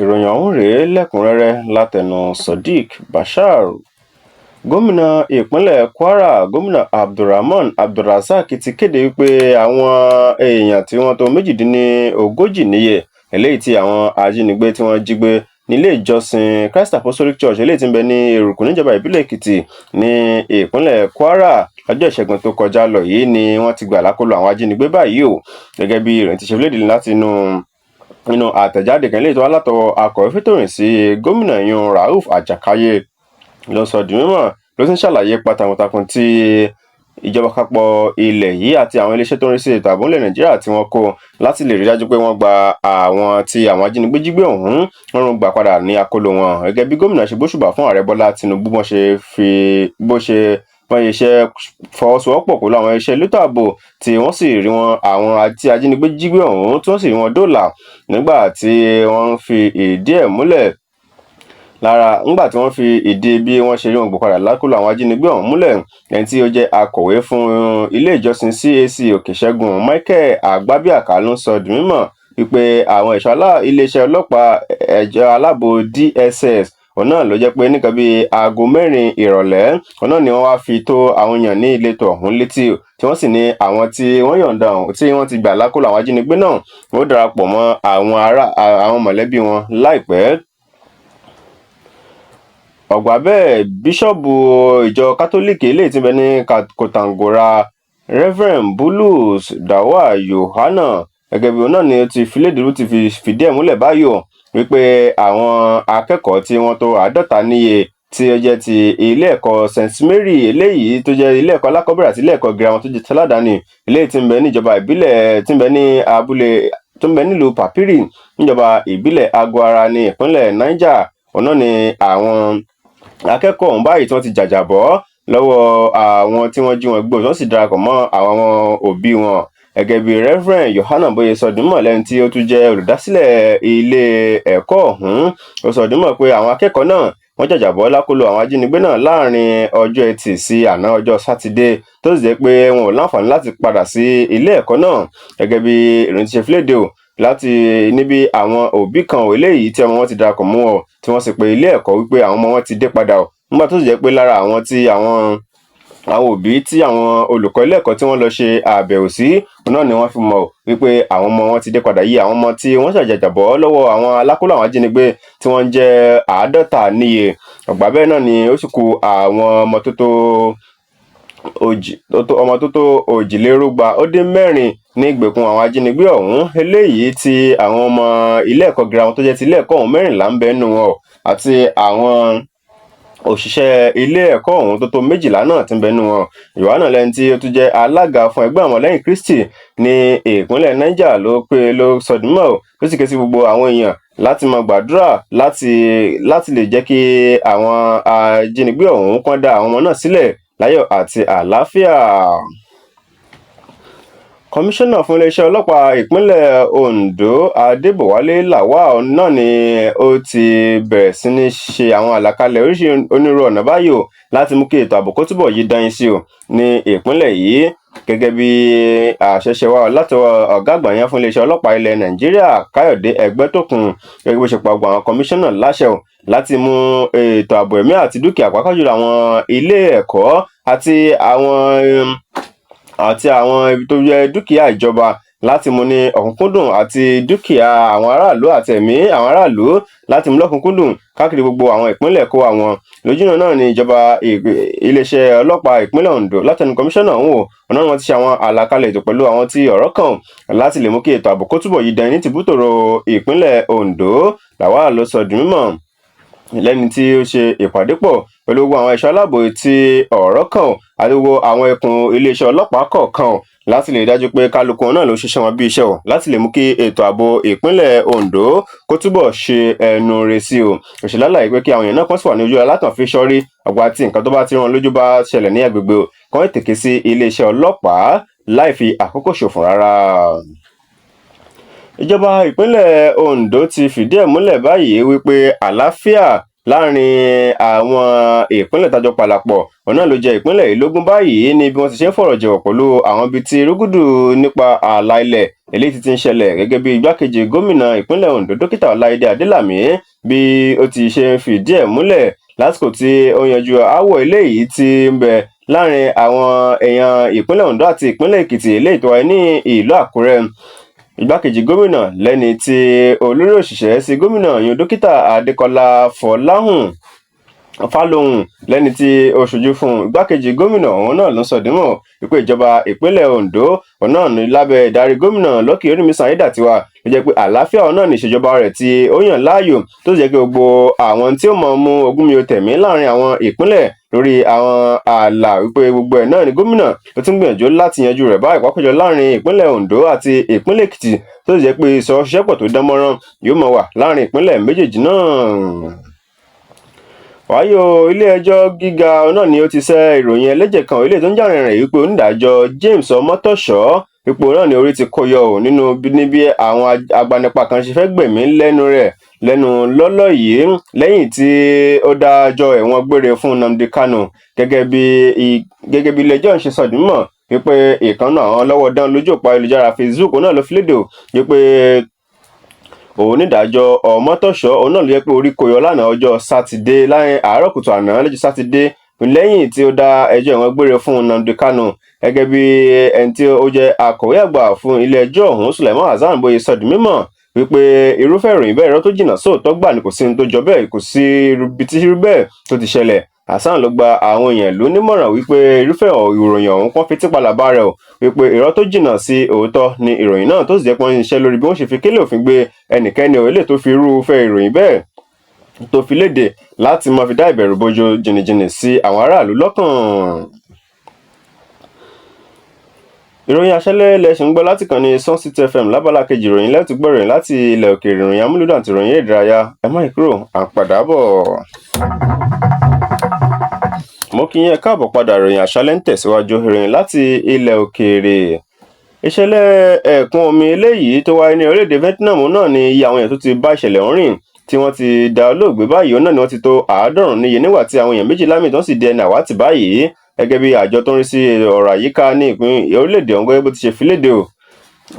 Ìròyìn ọ̀hún rèé lẹ́kùn-ún-rẹ́rẹ́ látẹnu Sodiq Bashar. Gómìnà ìpínlẹ̀ Kwara, Gómìnà AbdulRahman AbdulRazaq, ti kéde wípé àwọn èèyàn tí wọ́n tó 38 níye, eléyìí tí àwọn ajínigbé tí wọ́n jí gbé nílé ìjọsìn Christ Apostolic Church, eléyìí tí ń bẹ ní Eruku, níjọba ìbílẹ̀ Èkìtì ní ìpínlẹ̀ Kwara lọ́jọ́ Ìṣẹ́gun tó kọjá lọ yìí, ni wọ́n ti gbà lákọlò àwọn ajínigbé báyìí o. Gẹ́gẹ́ bí ìròyìn ti ṣe léde láti inú nínú àtẹ̀jáde kan, eléyìí tó wá látọwọ́ akọ̀wé fétò sí gómìnà yun, Rauf Ajakaye, ló sọ di mímọ̀, ló sì ń ṣàlàyé ipa takuntakun tí ìjọba àpapọ̀ ilẹ̀ yìí àti àwọn iléeṣẹ́ tó ń rí sí ètò ààbò ilẹ̀ Nàìjíríà tí wọ́n kó láti lè rí dájú pé wọ́n gba àwọn tí àwọn ajínigbé jí gbé ọ̀hún, wọ́n rún gbà padà ní akóló wọn. Gẹ́gẹ́ bí gómìnà ṣe gbóṣùbà fún Ààrẹ Bọ́lá Tinubu, bọ́n ṣe fi bó ṣe bọ́n ṣe ṣe fọwọ́sowọ́pọ̀ pẹ̀lú àwọn iṣẹ́ elétò ààbò, tí wọ́n sì rí wọn, àwọn tí ajínigbé jí gbé ọ̀hún, tí wọ́n sì rí wọn dóòlà. Nígbà tí wọ́n fi ìdí ẹ̀ múlẹ̀ lára, ńgbà tí wọ́n fi ìdí bí wọ́n ṣe rí wọn gbà padà lákọlò àwọn ajínigbé ọ̀hún múlẹ̀, ẹni tí ó jẹ́ akọ̀wé fún ilé ìjọsìn CAC Òkèṣẹ́gun, Michael Agbábíàká, ló ń sọ di mímọ̀ wípé àwọn ẹ̀ṣọ́ iléeṣẹ́ ọlọ́pàá, ẹ̀jọ́ aláàbò DSS, òun náà ló jẹ́ pé nìkan bíi aago 4 ìrọ̀lẹ́, òun náà ni wọ́n wá fi tó àwọn èèyàn ní ìletò ọ̀hún létí, tí wọ́n sì ní àwọn tí wọ́n yọ̀ǹda ọ̀hún, tí wọ́n ti gbà lákọlò àwọn ajínigbé náà, wọ́n darapọ̀ mọ́ àwọn ará àwọn mọ̀lẹ́bí wọn láìpẹ́. Ọ̀gbà bẹ́ẹ̀, bíṣọ́ọ̀bù ìjọ Kátólíìkì eléyìí tí ń bẹ ní Kòtàngórà, Reverend Bulus Dawa Yohana, gẹ́gẹ́ bí òun náà ni ó ti fi léde, ló ti fi fìdí ẹ̀ múlẹ̀ báyìí o, wípé àwọn akẹ́kọ̀ọ́ tí wọ́n tó 50 níye, tí ó jẹ́ ti ilé ẹ̀kọ́ St Mary, eléyìí tó jẹ́ ilé ẹ̀kọ́ alákọ̀ọ́bẹ̀rẹ̀ àti ilé ẹ̀kọ́ girama tó jẹ́ taládàáni, eléyìí tí ń bẹ níjọba ìbílẹ̀, tí ń bẹ ní abúlé tó ń bẹ nílùú Papiri, níjọba ìbílẹ̀ Aguara ní ìpínlẹ̀ Niger, òun náà ni àwọn akẹ́kọ̀ọ́ ọ̀hún báyìí tí wọ́n ti jàjàbọ́ lọ́wọ́ àwọn tí wọ́n jí wọn gbé, wọ́n sì darapọ̀ mọ́ àwọn òbí wọn. Gẹ́gẹ́ bí Reverend Yohana bóyá sọ di mímọ̀, lẹ́ni tí ó tún jẹ́ olùdásílẹ̀ ilé ẹ̀kọ́ ọ̀hún, ó sọ di mímọ̀ pé àwọn akẹ́kọ̀ọ́ náà, wọ́n jàjàbọ́ lákọlò àwọn ajínigbé náà láàrin ọjọ́ Ẹtì sí àná ọjọ́ Sátidé, tó sì jẹ́ pé wọn ò láǹfààní láti padà sí ilé ẹ̀kọ́ náà. Gẹ́gẹ́ bí ìròyìn ti ṣe fi léde o láti níbi àwọn òbí kan ò, eléyìí tí ọmọ wọn ti darapọ̀ mọ́ wọn, tí wọ́n sì pe ilé ẹ̀kọ́ wípé àwọn ọmọ wọn ti dé padà o, nígbà tó sì jẹ́ pé lára àwọn tí àwọn òbí tí àwọn olùkọ́ ilé ẹ̀kọ́ tí wọ́n lọ ṣe àbẹ̀wò sí náà ni wọ́n fi mọ̀ wípé àwọn ọmọ wọn ti dé padà yìí, àwọn ọmọ tí wọ́n ṣàjàjàbọ́ lọ́wọ́ àwọn alákòóló àwọn ajínigbé tí wọ́n ń jẹ́ 50 níye. Ọ̀gbà bẹ́ẹ̀ náà ni ó sì kù àwọn ọmọ tó tó 424 ní ìgbèkùn àwọn ajínigbé ọ̀hún, eléyìí tí àwọn ọmọ ilé ẹ̀kọ́ girama tó jẹ́ ti ilé ẹ̀kọ́ ọ̀hún 14 ń bẹ nínú wọn, àti àwọn òṣìṣẹ́ ilé ẹ̀kọ́ ọ̀hún tó tó 12 náà tí ń bẹ nínú wọn. Yohana, lẹ́ni tí ó tún jẹ́ alága fún ẹgbẹ́ àwọn ọmọlẹ́yìn Kristi ní ìpínlẹ̀ Niger, ló pé ló sọ di mímọ̀, ló sì ké sí gbogbo àwọn èèyàn láti máa gbàdúrà láti lè jẹ́ kí àwọn ajínigbé ọ̀hún kán dá àwọn ọmọ náà sílẹ̀ láyọ̀ àti àlàáfíà. Kọmíṣánná fún iléeṣẹ́ ọlọ́pàá ìpínlẹ̀ Ondo, Adébọ̀wálé Lawal, náà ni ó ti bẹ̀rẹ̀ sí ní ṣe àwọn àlàkalẹ̀ oríṣi onírúurú ọ̀nà báyìí o, láti mú kí ètò ààbò kó túbọ̀ yí dán sí o ní ìpínlẹ̀ yìí. Gẹ́gẹ́ bí àṣẹ ṣe wá látọwọ́ ọ̀gá àgbà yẹn fún iléeṣẹ́ ọlọ́pàá ilẹ̀ Nàìjíríà, Káyọ̀dé Ẹgbẹ́tókun, gẹ́gẹ́ bó ṣe pa gbogbo àwọn kọmíṣánná láṣẹ o láti mú ètò ààbò ẹ̀mí àti dúkìá, pàápàá jùlọ àwọn ilé ẹ̀kọ́ àti àwọn ibi tó jẹ́ dúkìá ìjọba, láti mú ní ọ̀kúnkúndùn, àti dúkìá àwọn aráàlú àti ẹ̀mí àwọn aráàlú, láti mú lọ́kùnkúndùn káàkiri gbogbo àwọn ìpínlẹ̀ kó àwọn lójúnà náà ní ìjọba. Iléeṣẹ́ ọlọ́pàá ìpínlẹ̀ Ondo, látẹnu kọmíṣánná ọ̀hún o, ọ̀nà wọn ti ṣe àwọn àlàkalẹ̀ ètò pẹ̀lú àwọn tí ọ̀rọ̀ kàn láti lè mú kí ètò ààbò kó túbọ̀ yí dán ní tìbútòrò ìpínlẹ̀ Ondo. Lawal ló sọ di mímọ̀ lẹ́ni tí ó ṣe ìpàdé pọ̀ pẹ̀lú gbogbo àwọn ẹ̀ṣọ́ aláàbò tí ọ̀rọ̀ kàn àti gbogbo àwọn ẹkùn iléeṣẹ́ ọlọ́pàá kọ̀ọ̀kan, láti lè dájú pé kálukú wọn náà ló ṣiṣẹ́ wọn bí iṣẹ́ o, láti lè mú kí ètò ààbò ìpínlẹ̀ Ondo kó túbọ̀ ṣe ẹnu re sí o. Òṣèlú àlàyé pé kí àwọn èèyàn náà kàn sì wà ní ojú alátànfí sọ́rí ọgbà tí nǹkan tó bá ti rán lójú bá ṣẹlẹ̀ ní agbègbè o, kàn tètè ké sí iléeṣẹ́ ọlọ́pàá láì fi àkókò ṣòfò rárá. Ìjọba ìpínlẹ̀ Ondo ti fìdí ẹ̀ múlẹ̀ báyìí wípé àlàáfíà Láàrin àwọn ìpínlẹ̀ tájọ pàlàpọ̀, òun náà ló jẹ́ ìpínlẹ̀ yìí lógún báyìí ní bí wọ́n ti ṣe ń fọ̀rọ̀ jẹ̀wọ̀ pẹ̀lú àwọn ibi tí rúgúdù nípa ààlà ilẹ̀ eléyìí ti ń ṣẹlẹ̀. Gẹ́gẹ́ bí igbákejì gómìnà ìpínlẹ̀ Ondo, Dókítà Ọláìdé Adélàmí, bí ó ti ṣe ń fìdí ẹ̀ múlẹ̀ lásìkò tí ó yanjú aáwọ̀ eléyìí tí ń bẹ láàrin àwọn èèyàn ìpínlẹ̀ Ondo àti ìpínlẹ̀ Èkìtì eléyìí tó wáyé ní ìlú Àkúrẹ́. Igbákejì gómìnà, lẹ́ni tí olórí òṣìṣẹ́ sí gómìnà yun, Dókítà Adékọlá Fọláhùn Fálóhùn, lẹ́ni tí ó ṣojú fún igbákejì gómìnà òun náà ló ń sọ dímọ̀ wípé ìjọba ìpínlẹ̀ Ondo òun náà ní lábẹ́ ìdarí gómìnà Lucky Orímisan Ayédàtiwa ló jẹ́ pé àlàáfíà òun náà ní ìṣèjọba rẹ̀ tí ó yàn láàyò, tó sì jẹ́ pé gbogbo àwọn tí ó mọ̀ mú ogún mi ò tẹ̀mí láàrin àwọn ìpínlẹ̀ lórí àwọn ààlà, wípé gbogbo ẹ̀ náà ni gómìnà ló ti ń gbìyànjú láti yanjú rẹ̀ báyìí, pàápàá jùlọ láàrin ìpínlẹ̀ Ondo àti ìpínlẹ̀ Èkìtì, tó sì jẹ́ pé ìṣọwọ́ṣiṣẹ́pọ̀ tó dán mọ́rán yóò máa wà láàrin ìpínlẹ̀ méjèèjì náà. Wáyé o, ilé-ẹjọ́ gíga náà ni ó ti ṣẹ́ ìròyìn ẹlẹ́jẹ̀ kan eléyìí tó ń jà rìnrìn wípé onídàájọ́ James Ọmọ́tọ̀ṣọ́ ipò náà ni orí ti kó yọ ò nínú níbi àwọn agbanipa kan ṣe fẹ́ gbẹ̀mí lẹ́nu rẹ̀ lẹ́nu lọ́lọ́ yìí lẹ́yìn tí ó dájọ́ ẹ̀wọ̀n gbére fún Nnamdi Kanu. Gẹ́gẹ́ bí ilé-ẹjọ́ ń ṣe sọ di mímọ̀ wípé ìkànnà àwọn lọ́wọ́ dán lójú òpó ayélujára Facebook náà ló fi léde wípé onídàájọ́ Ọmọ́tọ̀ṣọ́ òun náà ló jẹ́ pé orí kó yọ lánàá ọjọ́ Sátidé láàrin àárọ̀ kùtù àná lọ́jọ́ Sátidé lẹ́yìn tí ó dá ẹjọ́ ẹ̀wọ̀n gbére fún Nnamdi Kanu. Gẹ́gẹ́ bí ẹni tí ó jẹ́ akọ̀wé àgbà fún ilé ẹjọ́ ọ̀hún, Sulaiman Hasan, bóyá sọ di mímọ̀ wípé irúfẹ́ ìròyìn bẹ́ẹ̀, irọ́ tó jìnnà sóòótọ́ gbà ni, kò sí ohun tó jọ bẹ́ẹ̀, kò sí ibi tí irú bẹ́ẹ̀ tó ti ṣẹlẹ̀. Hasan ló gba àwọn èèyàn ìlú nímọ̀ràn wípé irúfẹ́ ìròyìn ọ̀hún kàn fetí palàbá rẹ̀ o, wípé irọ́ tó jìnnà sí òótọ́ ni ìròyìn náà, tó sì jẹ́ pé wọ́n ń ṣiṣẹ́ lórí bí wọ́n ṣe fi kélé òfin gbé ẹnikẹ́ni ò lè tó fi irúfẹ́ ìròyìn bẹ́ẹ̀ tó fi léde láti máa fi dá ìbẹ̀rù bojo jìnnìjìnnì sí àwọn aráàlú lọ́kàn. Ìròyìn àṣálẹ́ lẹ ṣì ń gbọ́ láti kàn ní Sun City FM. Lábala kejì ìròyìn lẹ́ẹ̀tì gbọ́ ìròyìn láti ilẹ̀ òkèèrè, ìròyìn amúlùdùn àti ìròyìn eré ìdárayá. Ẹ má yí kúrò, à ń padà bọ̀. Mo kí yín, ẹ káàbọ̀ padà. Ìròyìn àṣálẹ́ ń tẹ̀síwájú. Ìròyìn láti ilẹ̀ òkèèrè: ìṣẹ̀lẹ̀ ẹ̀kún omi eléyìí tó wáyé ní orílẹ̀-èdè Vietnam náà ni iye àwọn èèyàn tó ti bá ìṣẹ̀lẹ̀ ọ̀hún rìn tí wọ́n ti dá olóògbé báyìí náà ni wọ́n ti tó 90 níye, nígbà tí àwọn èèyàn 12 míì tó sì di ẹni àwátì báyìí. Gẹ́gẹ́ bí àjọ tó ń rí sí ọ̀rọ̀ àyíká ní ìpín orílẹ̀-èdè ọ̀hún gẹ́gẹ́ bó ti ṣe fi léde o,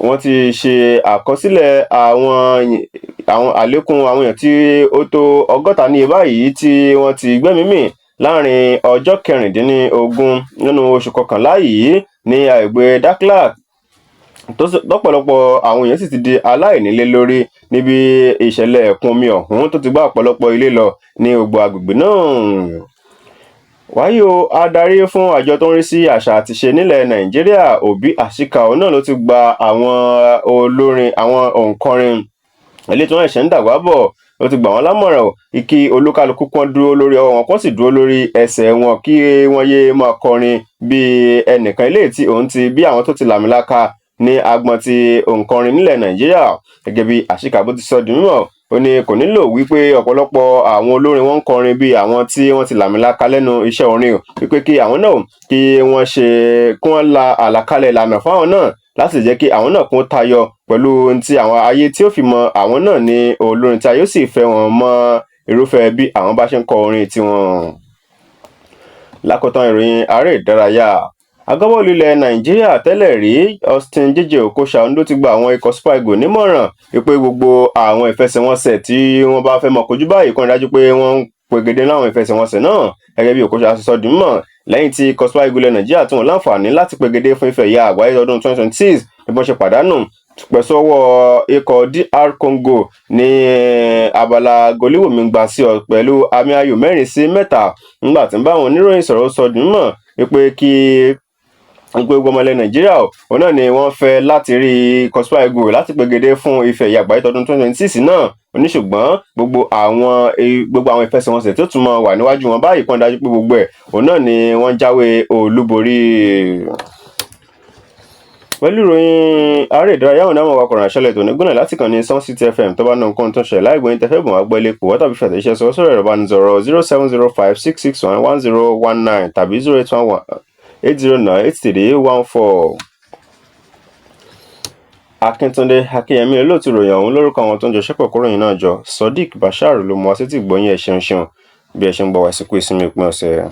wọ́n ti ṣe àkọsílẹ̀ àwọn àlékún àwọn èèyàn tí ó tó 60 níye báyìí tí wọ́n ti gbẹ́mìí mì láàrin ọjọ́ 16 nínú oṣù kọkànlá yìí ní agbègbè Daklak, lọ́pọ̀lọpọ̀ àwọn èèyàn sì ti di aláìnílé lórí níbi ìṣẹ̀lẹ̀ ẹ̀kún omi ọ̀hún tó ti gbá ọ̀pọ̀lọpọ̀ ilé lọ ní gbogbo agbègbè náà. Wáyé o, adarí fún àjọ tó ń rí sí àṣà àti ìṣe nílẹ̀ Nàìjíríà, Obi Asika, òun náà ló ti gba àwọn olórin, àwọn òǹkọrin eléyìí tí wọ́n ṣẹ̀ṣẹ̀ ń dàgbà bọ̀, ó ti gbà wọ́n lámọ̀ràn kí olúkálukú kan dúró lórí ọwọ́ wọn, kó sì dúró lórí ẹsẹ̀ wọn, kí wọ́n yéé máa kọrin bí ẹnìkan eléyìí tí òun ti bí àwọn tó ti làmìlaka ní agbọn ti òǹkọrin nílẹ̀ Nàìjíríà. Gẹ́gẹ́ bí Àṣìkà bó ti sọ di mímọ̀, ó ní kò nílò wípé ọ̀pọ̀lọpọ̀ àwọn olórin wọn ń kọrin bí àwọn tí wọ́n ti làmìlaka lẹ́nu iṣẹ́ orin o, wípé kí àwọn náà kí wọ́n ṣe kí wọ́n la àlàkalẹ̀ ìlànà fún àwọn náà láti jẹ́ kí àwọn náà kún tayọ pẹ̀lú ohun tí àwọn ayé tí ó fi mọ àwọn náà ní olórin tí ayé sì fẹ́ wọn mọ́ irúfẹ́ bí àwọn bá ṣe ń kọ orin tiwọn. Lákòótán, ìròyìn aré ìdárayá: agbábọ́ọ̀lù ilẹ̀ Nàìjíríà tẹ́lẹ̀ rí Austin Jẹ́jẹ́ Okocha ló ti gba àwọn ikọ̀ Super Eagles nímọ̀ràn wípé gbogbo àwọn ìfẹsẹ̀wọnsẹ̀ tí wọ́n bá fẹ́ mọ kojú báyìí, kó rí dájú pé wọ́n ń pegedé láwọn ìfẹsẹ̀wọnsẹ̀ náà. Gẹ́gẹ́ bí Okocha ṣe sọ di mímọ̀ lẹ́yìn tí ikọ̀ Super Eagles ilẹ̀ Nàìjíríà tí wọ́n láǹfààní láti pegedé fún ife ẹ̀yẹ àgbáyé ọdún 2026 bí wọ́n ṣe pàdánù pẹ̀sọ́wọ́ ikọ̀ DR Congo ní abala goliwomi gbà sí ọ pẹ̀lú àmì ayò 4-3. Nígbà tí ń bá àwọn oníròyìn sọ̀rọ̀, sọ di mímọ̀ wípé kí gbogbo ọmọ ilẹ̀ Nàìjíríà òun náà ni wọ́n fẹ́ láti rí ikọ̀ Super Eagles láti pegedé fún ife ẹ̀yẹ àgbáyé tọdún 2026 náà. Ó ní ṣùgbọ́n gbogbo àwọn ìfẹsẹ̀wọnsẹ̀ tó tún mọ́ wà níwájú wọn báyìí, kàn dájú pé gbogbo ẹ̀ òun náà ni wọ́n jáwé olúborí. Pẹ̀lú ìròyìn aré ìdárayá òun náà, wà kọ̀rọ̀ àṣẹlẹ̀ tòní gúnlẹ̀ láti kàn ní Sun City FM. Tó bá ná nǹkan tó ń ṣẹlẹ̀ láì gbóyin tẹ́fẹ́ bùn wá gbọ́ ilé pò wọ́n tàbí fàtẹ̀jíṣẹ́ sọ sórí ẹ̀rọ ìbánisọ̀rọ̀ 07056611019 tàbí 08118098314. Akíntúndé Akínyẹmí olóòtú ìròyìn ọ̀hún. Lórúkọ àwọn tó ń jọ ṣẹ́pọ̀ kóròyìn náà jọ, Sodiq Bashar ló mú wá sétí ìgbọ́yìn. Ẹ̀ ṣeun ṣeun. Bí ẹ ṣe ń gbọ́ wá, ìsìnkú ìsinmi òpin ọ̀sẹ̀.